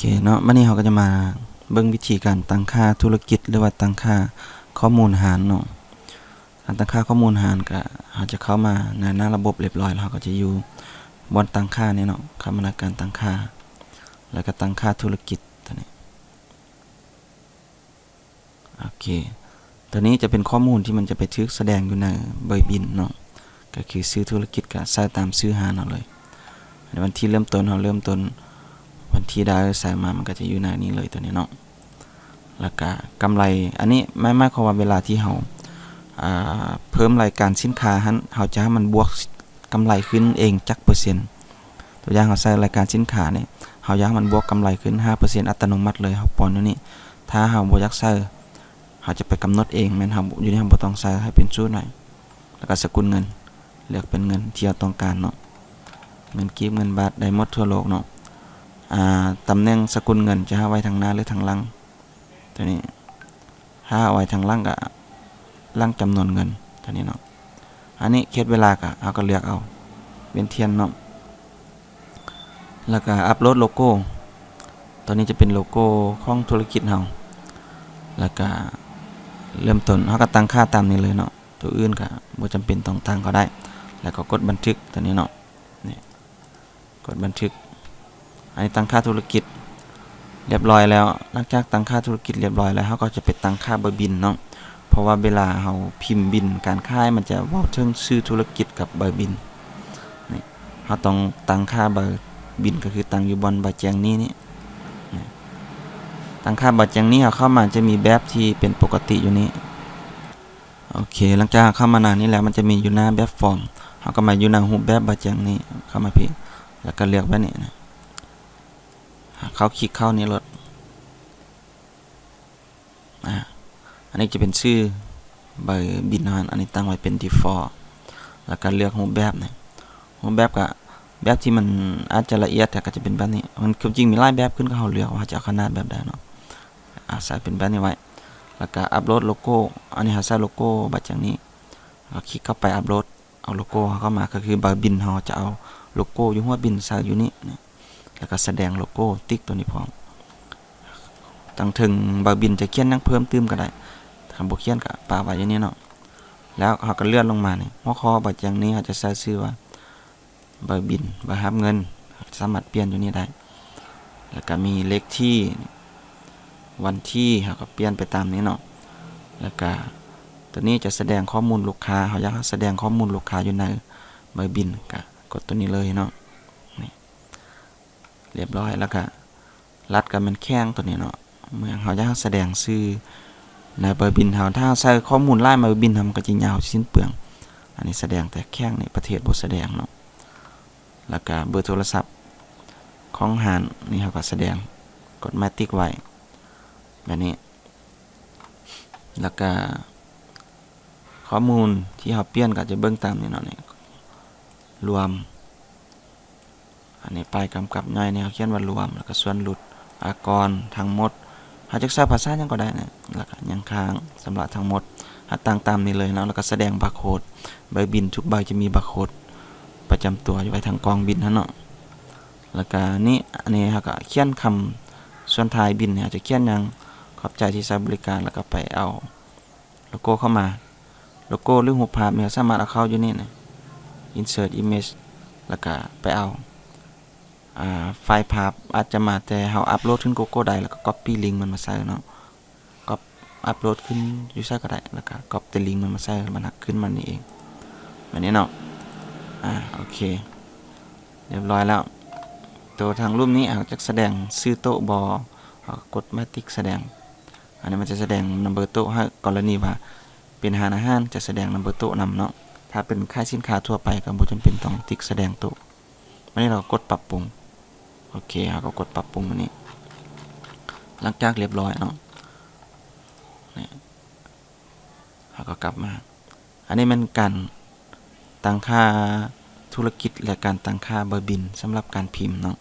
ເຄເນາະ, ບັດນີ້ເຮົາກໍຈະມາເບິ່ງວິທີການຕັ້ງຄ່າທຸລະກິດ ຫຼືວ່າຕັ້ງຄ່າຂໍ້ມູນຮ້ານເນາະ. ການຕັ້ງຄ່າຂໍ້ມູນຮ້ານກໍ ເຮົາຈະເຂົ້າມາໃນໜ້າລະບົບຮຽບຮ້ອຍ ແລ້ວເຮົາກໍຈະຢູ່ບ່ອນຕັ້ງຄ່ານີ້ເນາະ, ເຂົ້າມາໃນການຕັ້ງຄ່າ ແລ້ວກໍຕັ້ງຄ່າທຸລະກິດຕົວນີ້. ໂອເຄ ຕົວນີ້ຈະເປັນຂໍ້ມູນທີ່ມັນຈະໄປຖືກສະແດງຢູ່ໃນໃບບິນເນາະ, ກໍຄືຊື່ທຸລະກິດກໍໃສ່ຕາມຊື່ຮ້ານເຮົາເລີຍ. ວັນທີເລີ່ມຕົ້ນ ເຮົາເລີ່ມຕົ້ນວັນທີໃດ ໃສ່ມາ ມັນກໍຈະຢູ່ໃນນີ້ເລີຍ ຕົວນີ້ເນາະ. ແລ້ວກໍກຳໄລ ອັນນີ້ໝາຍ ໝາຍຄວາມວ່າເວລາທີ່ເຮົາ ອ່າ ເພີ່ມລາຍການສິນຄ້າຫັ້ນ ເຮົາຈະໃຫ້ມັນບວກກຳໄລຂຶ້ນເອງຈັກເປີເຊັນ. ຕົວຢ່າງ ເຮົາໃສ່ລາຍການສິນຄ້ານີ້ ເຮົາຢາກໃຫ້ມັນບວກກຳໄລຂຶ້ນຫ້າເປີເຊັນອັດຕະໂນມັດເລີຍ, ເຮົາປ້ອນຢູ່ນີ້. ຖ້າເຮົາບໍ່ຢາກໃສ່ ເຮົາຈະໄປກຳນົດເອງ, ແມ່ນເຮົາ ຢູ່ນີ້ເຮົາບໍ່ຕ້ອງໃສ່ໃຫ້ເປັນສູດໃຫ້. ແລ້ວກໍສະກຸນເງິນ ເລືອກເປັນເງິນທີ່ເຮົາຕ້ອງການເນາະ, ເງິນກີບ ເງິນບາດ ໄດ້ໝົດທົ່ວໂລກເນາະ. ອ່າ ຕຳແໜ່ງສະກຸນເງິນ ຈະເອົາໄວ້ທາງໜ້າ ຫຼື ທາງຫຼັງ. ຕົວນີ້ ຖ້າເອົາໄວ້ທາງຫຼັງກໍຫຼັງຈຳນວນເງິນ ຕົວນີ້ເນາະ. ອັນນີ້ເຂດເວລາກໍ ເຮົາກໍເລືອກເອົາເປັນທຽນເນາະ. ແລ້ວກໍອັບໂຫຼດໂລໂກ້, ຕົວນີ້ຈະເປັນໂລໂກ້ຂອງທຸລະກິດເຮົາ. ແລ້ວກໍເລີ່ມຕົ້ນ ເຮົາກໍຕັ້ງຄ່າຕາມນີ້ເລີຍເນາະ, ຕົວອື່ນກໍບໍ່ຈຳເປັນຕ້ອງຕັ້ງກໍໄດ້. ແລ້ວກໍກົດບັນທຶກຕົວນີ້ເນາະ, ນີ້ ກົດບັນທຶກ. ອັນນີ້ຕັ້ງຄ່າທຸລະກິດຮຽບຮ້ອຍແລ້ວ. ຫຼັງຈາກຕັ້ງຄ່າທຸລະກິດຮຽບຮ້ອຍແລ້ວ ເຮົາກໍຈະໄປຕັ້ງຄ່າໃບບິນເນາະ, ເພາະວ່າເວລາເຮົາພິມບິນການຂາຍ ມັນຈະເວົ້າເຖິງຊື່ທຸລະກິດກັບໃບບິນ. ນີ້ ເຮົາຕ້ອງຕັ້ງຄ່າໃບບິນ ກໍຄືຕັ້ງຢູ່ບ່ອນໃບແຈ້ງໜີ້ນີ້, ນີ້ ຕັ້ງຄ່າໃບແຈ້ງໜີ້. ເຮົາເຂົ້າມາຈະມີແບບທີ່ເປັນປົກກະຕິຢູ່ນີ້. ໂອເຄ ຫຼັງຈາກເຮົາເຂົ້າມາໜ້ານີ້ແລ້ວ ມັນຈະມີຢູ່ໜ້າແບບຟອມ, ເຮົາກໍມາຢູ່ໜ້າຮູບແບບໃບແຈ້ງໜີ້, ເຂົ້າມາພີ້ ແລ້ວກໍເລືອກແບບນີ້ນະ, ເຂົ້າ ຄລິກເຂົ້ານີ້ໂລດ. ອາ ອັນນີ້ຈະເປັນຊື່ໃບບິນເຮົາ, ອັນນີ້ຕັ້ງໄວ້ເປັນ default. ແລ້ວກໍເລືອກຮູບແບບນີ້, ຮູບແບບກໍ ແບບທີ່ມັນອາດຈະລະອຽດ ແຕ່ກໍຈະເປັນແບບນີ້. ມັນຄວາມຈິງມີຫຼາຍແບບ ຂຶ້ນກັບເຮົາເລືອກວ່າເຮົາຈະເອົາຂະໜາດແບບໃດເນາະ. ອາ ໃສ່ເປັນແບບນີ້ໄວ້ ແລ້ວກໍອັບໂຫຼດໂລໂກ້. ອັນນີ້ເຮົາໃສ່ໂລໂກ້ໃບແຈ້ງນີ້, ເຮົາຄລິກເຂົ້າໄປອັບໂຫຼດ ເອົາໂລໂກ້ເຮົາເຂົ້າມາ, ກໍຄືໃບບິນເຮົາຈະເອົາໂລໂກ້ຢູ່ຫົວບິນໃສ່ຢູ່ນີ້ນະ, ແລ້ວກໍສະແດງໂລໂກ້ ຕິກຕົວນີ້ພ້ອມ. ທາງເທິງໃບບິນຈະຂຽນຫຍັງເພີ່ມຕື່ມກໍໄດ້, ຄັນບໍ່ຂຽນກໍປະໄວ້ຢ່າງນີ້ເນາະ. ແລ້ວເຮົາກໍເລື່ອນລົງມານີ້, ຫົວຂໍ້ໃບແຈ້ງນີ້ເຮົາຈະໃສ່ຊື່ວ່າ ໃບບິນ ໃບຮັບເງິນ ສາມາດປ່ຽນຢູ່ນີ້ໄດ້. ແລ້ວກໍມີເລກທີ ວັນທີ ເຮົາກໍປ່ຽນໄປຕາມນີ້ເນາະ. ແລ້ວກໍຕົວນີ້ຈະສະແດງຂໍ້ມູນລູກຄ້າ, ເຮົາຢາກໃຫ້ສະແດງຂໍ້ມູນລູກຄ້າຢູ່ໃນໃບບິນ ກໍກົດຕົວນີ້ເລີຍເນາະ. ນີ້ ຮຽບຮ້ອຍ. ແລ້ວກໍລັດກໍແມ່ນແຂວງຕົວນີ້ເນາະ, ເມືອງ. ເຮົາຢາກໃຫ້ສະແດງຊື່ໃນໃບບິນເຮົາ, ຖ້າເຮົາໃສ່ຂໍ້ມູນຫຼາຍໃນໃບບິນເຮົາ ມັນກໍຈະຍາວ ສິ້ນເປືອງ. ອັນນີ້ສະແດງແຕ່ແຂວງນີ້, ປະເທດບໍ່ສະແດງເນາະ. ແລ້ວກະເບີໂທລະສັບຂອງຮ້ານນີ້ເຮົາກໍສະແດງ, ກົດໝາຍຕິກໄວ້ແບບນີ້. ແລ້ວກະຂໍ້ມູນທີ່ເຮົາປ່ຽນກໍຈະເບິ່ງຕາມນີ້ເນາະ, ນີ້ລວມ. ອັນນີ້ປ້າຍກຳກັບຍ່ອຍນີ້ເຮົາຂຽນວ່າລວມ, ແລ້ວກໍສ່ວນຫຼຸດ, ອາກອນ, ທັງໝົດ. ເຮົາຈະໃຊ້ພາສາຫຍັງກໍໄດ້ນະ, ແລ້ວກໍຍັງຄ້າງ, ຊຳລະທັງໝົດ. ເຮົາຕັ້ງຕາມນີ້ເລີຍເນາະ, ແລ້ວກໍສະແດງບາໂຄດ. ໃບບິນທຸກໃບຈະມີບາໂຄດປະຈຳຕົວຢູ່ໄວ້ທາງກ່ອງບິນຫັ້ນເນາະ. ແລ້ວກະນີ້ ອັນນີ້ເຮົາກະຂຽນຄຳສ່ວນທ້າຍບິນນີ້ ເຮົາຈະຂຽນຫຍັງ, ຂອບໃຈທີ່ໃຊ້ບໍລິການ, ແລ້ວກະໄປເອົາໂລໂກ້ເຂົ້າມາ. ໂລໂກ້ ຫຼື ຮູບພາບນີ້ ເຮົາສາມາດເອົາເຂົ້າຢູ່ນີ້ນະ, insert image ແລ້ວກະໄປເອົາ ອ່າ ໄຟລ໌ພາບອາດຈະມາແຕ່ເຮົາອັບໂຫຼດຂຶ້ນ Google Drive ແລ້ວກໍ copy link ມັນມາໃສ່ເນາະ. ກັອບ ອັບໂຫຼດຂຶ້ນຢູ່ໃສກໍໄດ້ ແລ້ວກໍກັອບແຕ່ລິ້ງມັນມາໃສ່ ມັນຫາກຂຶ້ນມານີ້ເອງ ແບບນີ້ເນາະ. ອາ ໂອເຄ ຮຽບຮ້ອຍແລ້ວ. ໂຕທາງຮູບນີ້ ເຮົາຈະສະແດງຊື່ໂຕະບໍ່ ເຮົາກໍກົດໝາຍຕິກສະແດງ. ອັນນີ້ມັນຈະສະແດງນຳເບີໂຕະໃຫ້ ກໍລະນີວ່າເປັນຮ້ານອາຫານ ຈະສະແດງນຳເບີໂຕະນຳເນາະ. ຖ້າເປັນຂາຍສິນຄ້າທົ່ວໄປ ກໍບໍ່ຈຳເປັນຕ້ອງຕິກສະແດງໂຕະ. ບາດນີ້ເຮົາກໍກົດປັບປຸງ. ໂອເຄ ເຮົາກໍກົດປັບປຸງບາດນີ້. ຫຼັງຈາກຮຽບຮ້ອຍເນາະ ນີ້ ເຮົາກໍກັບມາ. ອັນນີ້ແມ່ນການຕັ້ງຄ່າທຸລະກິດ ແລະ ການຕັ້ງຄ່າໃບບິນສຳລັບການພິມເນາະ.